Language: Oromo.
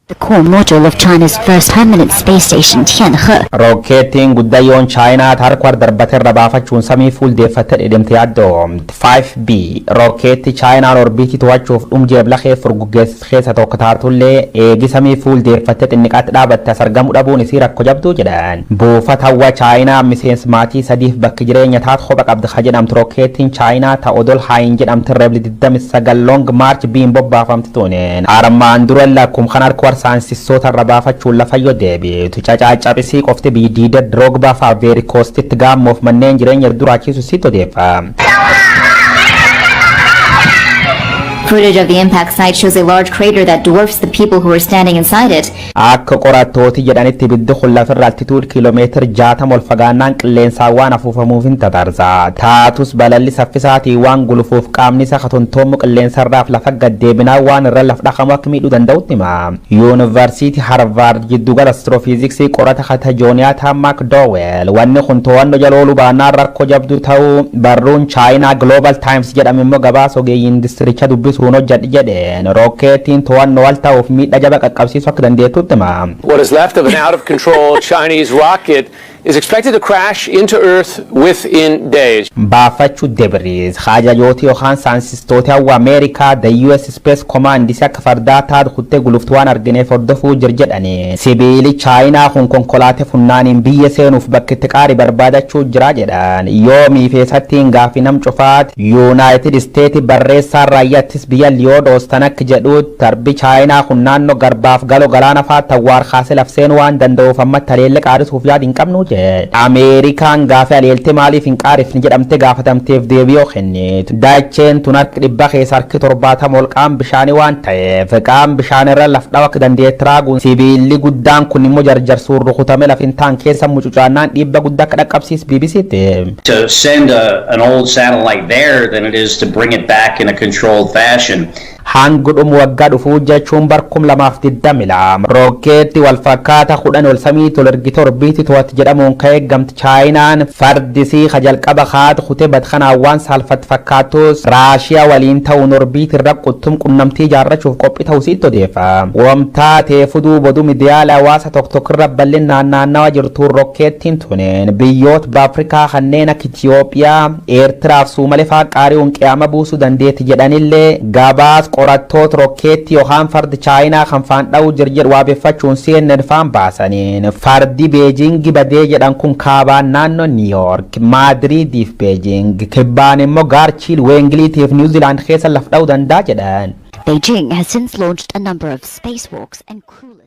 The core module of China's first permanent space station, Tianhe, Rookeettiin gudayyoon Chaayinaa harka darbate irra baafachuun samii fuuldeeffattee dhidhimte yaaddoomte. 5B rookeetti Chaayinaan orbiitii to'achuuf dhumjeef lafee furguggeessis keessa tokko taatullee, eegi samii fuuldeeffattee xinniqaatti dhaabatte as argamuu dhabuun isii rakkoo jabduu jedhan. Buufata hawwa Chaayinaa miseensa maatii sadiif bakki jireenya taatu kopha qabdi ka jedhamtu rookeettiin Chaayinaa ta odol Haayin jedhamti Rebel 29 Long March B'n bobbaafamti tuuneen. Armaan dura lakkum kan harka saayinsistoota irra baafachuun lafayyoo deebitu. Cacaacabisii qofti biidiida Drogba fa'aa Veerikoostitti gaammoof manneen jireenya duraachisu sitti odeeffa. Footage of the impact site shows a large crater that dwarfs the people who were standing inside it. Akka qorattooti jedhanitti, ibiddi kun lafarra altitude kiiloomeetira 60 ol fagaannaan qilleensaan waan afuufamuuf hin tatarsa. Taatus balalli saffisaatii waan gulufuuf qaamni isaa katontoommu qilleensarraaf lafa gaddeebinaa waan irra laf dhaqamu akka miidhuu danda'utti hima. Yuunivarsiitii Harvard jiddugala astiroofiiziksii qorata kata Jooniyaataa Makdoowel wanni kun to'annoo jala ooluu baannaan rakkoo jabduu ta'uu barruun Chaayinaa Global Times jedhame immoo gabaasa ogeeyyii indistiricha dubbisuun hojjedhe jedheen, rookeettiin to'annoo wal ta'uuf miidhaa jaba qaqqabsiisuu akka dandeettutti hima. What is left of an out of control Chinese rocket is expected to crash into Earth within days. Baafachuu debris hajajooti yookaan saayinsistoota hawwa Ameerikaa the US Space Command isa akka fardaa taatu kuttee guluftu waan argineef hordofuu jir jedhani. Sibiili Chaayinaa kun konkolaatee funnaaniin biyya seenuuf bakki itti qaari barbaadachuu jira jedhan. Yoomii feesattiin gaafii nam cufaati. United States barreessaan raayyaattis biyya Liyood Oostan akka jedhutti, tarbi Chaayinaa kun naannoo garbaaf galoo galaana fa'aa tawwaar kaasee laf seenuu waan danda'uuf amma taleellee qaarisuuf yaad hin qabnu jedhe. Ameerikaan gaafa aleeltee maaliif hin qaarifne jedhamte gaafatamteef deebii yoo kennitu, dacheen tun harki 100 keessa harki 70 ol qaam bishaanii waan ta'eef, qaam bishaan irra laf dhawa akka dandeetti raaguun sibiilli guddaan kun immoo jarjarsuun rukutame laf hin taan keessa mucucaannaan dhiibba guddaa akka dhaqqabsiis BBCtti. To send an old satellite there than it is to bring it back in a controlled fashion. Hanga dhumu waggaa dhufuu jechuun bar 2022 rookeetti wal fakkaata 10 ol samii tol ergite orbiitii to'atti jedhamuun kan eeggamte Chaayinaan fardisii ka jalqaba haati kutee badkanaan waan saalfatti fakkaatus, Raashiyaa waliin ta'uun orbiitii irra quttum qunnamtii ijaarrachuuf qophii ta'uu sitti odeeffa. Wamtaa teefuduu boduu miidiyaalee hawaasa tokko tokko irra bal'inaan naannawa jirtuun, rookeettiin tuneen biyyoota Afrikaa kanneen akka Itiyoophiyaa, Eertiraa fi Suumalee fa'aa qaari'uun qiyaama buusuu dandeetti jedhanillee, gabaas qorattoota rokkeetti yookaan fardi Chaayinaa kan faan dha'uu jirjedhu waabeffachuun CNN faan baasaniin, fardi Beejingi badee jedhan kun kaabaan naannoo New York, Maadriidiif Beejing, kibbaan immoo Gaarchiil Weengiliitiif Niw Ziilaand keessa laf dha'uu danda'a jedhan. Beijing has since launched a number of spacewalks and crewless